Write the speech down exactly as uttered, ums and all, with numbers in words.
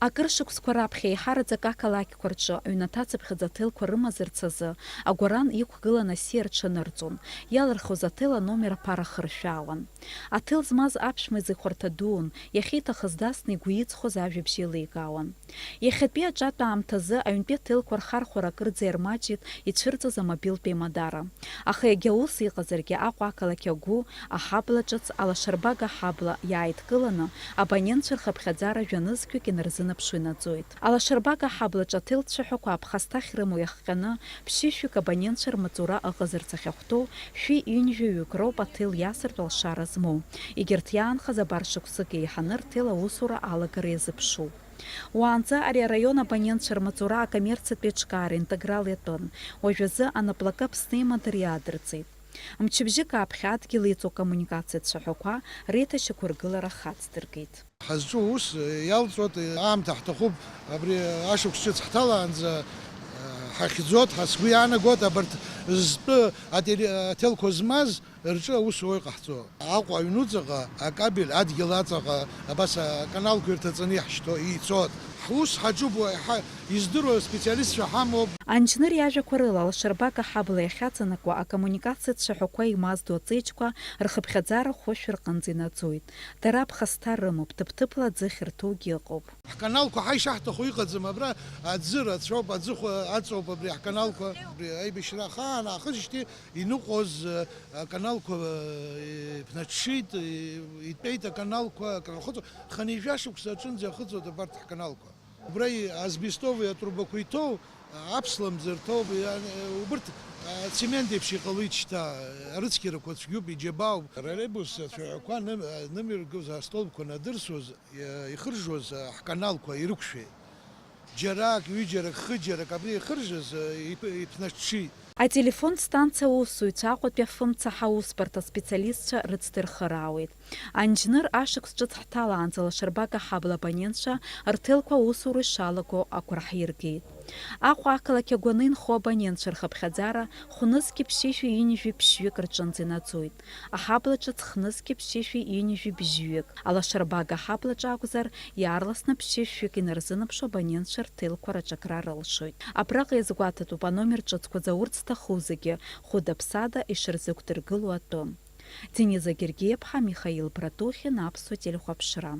Акыр шықәсқәа раԥхьа еиҳараӡак ақалақьқәа рҿы аҩнаҭа цыԥхьаӡа аҭелқәа рымазарц азы агәаран иқәгыланы асиа рҽанырҵон, иалырхуаз аҭел аномер аԥара хыршәаауан. Аҭел змаз аԥшәма изы ихәарҭа дуун, иахьиҭахыз дасны игәы иҵхоз ажәабжь еиликаауан. Иахьатәи аҿатә аамҭазы аҩнтәи аҭелқәа рхархәара акырӡа ирмаҷит, ицәырҵыз амобилтә еимадара. Аха егьа ус иҟазаргьы, Аҟәа ақалақь агәы, аҳабла ҿыц, алашарбага ҳабла иааидкыланы, абонентцәа рхыԥхьаӡара жәанызқьҩык инарзынаԥшуа инаӡоит. Алашарбага ҳабла ҿы аҭел цәаҳәақәа аԥхасҭахь рымоу иахҟьаны, ԥшьышәҩык абонентцәа рмаҵура ыҟазарц ахьахәҭоу шәи ҩынҩажәаҩык роуп аҭел иасыртә алшара змоу. Егьырҭ иаанхаз абар шықәсык еиҳаны рҭел аусура алагара иазыԥшуп. Уаанӡа ари араион абонентцәа рмаҵура акоммерциатә еиҿкаара интеграл иатәын, уажәазы анаплакы Аԥсны имадара иаадырҵеит. Мчыбжьык ааԥхьа адгьыл иҵоу акоммуникациа цәаҳәақәа реиҭашьақәыргылара хацдыркит. Ҳазҿу ус иалҵуеит, аамҭа ҳҭахуп, абри ашықәс ҿыц ҳҭалаанӡа ҳахьӡоит, ҳа сгәы иаанагоит, абарҭ зтәы ателе-, аҭелқәа змаз рҿы аус уаҩ ҟаҳҵо. Аҟәа аҩнуҵаҟа акабель, адгьыл аҵаҟа абас аканалқәа ирҭаҵаны иаҳшьҭо, ицоит. Ҳус ҳаҿуп, уаҳа издыруа специалистцәа ҳамоуп. Анџьныр иажәақәа рыла, алашарбага ҳабла иахьаҵанакуа акоммуникациа цәаҳәақәа еимаздо аҵеџьқәа рхыԥхьаӡара хәышә рҟынӡа инаӡоит. Дара аԥхасҭа рымоуп, ҭыԥ-ҭыԥла аӡы ахьырҭоугьы ыҟоуп. Ҳканалқәа ҳа ишаҳҭаху иҟаӡам, абра аӡы рацәоуп, аӡы хәа-, аҵоуп абри ҳканалқәа. Абри аибашьра ахаан аахыжьышьҭи иныҟәоз, э, аканалқәа, э, иԥнаҽҽит, э, итәеит аканалқәа, акрырхыҵуа, хынҩажәа шықәса аҿынӡа иахыҵуеит абарҭ ҳканалқәа. Убра и-, асбестовые атрубақәа иҭоу, аԥслымӡ рҭоуп, иа-, убырҭ, а, цемент еиԥш иҟалеит шьҭа, арыцқьарақәа цәгьоуп, иџьабаауп. Троллейбус ацәаҳәақәа ным-, нымҩаргоз астолбқәа надырсуаз, иа-, ихыржуаз, а, ҳканалқәа ирықәшәеит. Џьарак, ҩыџьарак, хыџьарак абри ихыржыз, э, иԥ-, иԥнаҽҽит. Ателефон станциа аусзуҩцәа Аҟәатәи афымца ҳаусбарҭа аспециалистцәа рыцдырхыраауеит. Анџьныр ашықәс ҿыц ҳҭалаанӡа алашарбага ҳабла абонентцәа рҭелқәа аусура ишалаго агәра ҳиргеит. Аҟәа ақалақь агәаны инхо абонентцәа рхыԥхьаӡара хәнызқьи ԥшьышәи ҩынҩажәи ԥшьҩык рҿынӡа инаӡоит. Аҳабла ҿыц хнызқьи ԥшьышәи ҩынҩажәи бжьҩык, алашарбага ҳабла ҿы акәзар, иаарласны ԥшьышәҩык инарзынаԥшуа абонентцәа рҭелқәа рҿы акра рылшоит. Абраҟа иазгәаҭатәуп аномер ҿыцқәа заурц зҭаху зегьы хәыда-ԥсада ишырзықәдыргыло атәы. Дениза Гергиаԥҳа, Михаил Братухин, Аԥсуа телехәаԥшра.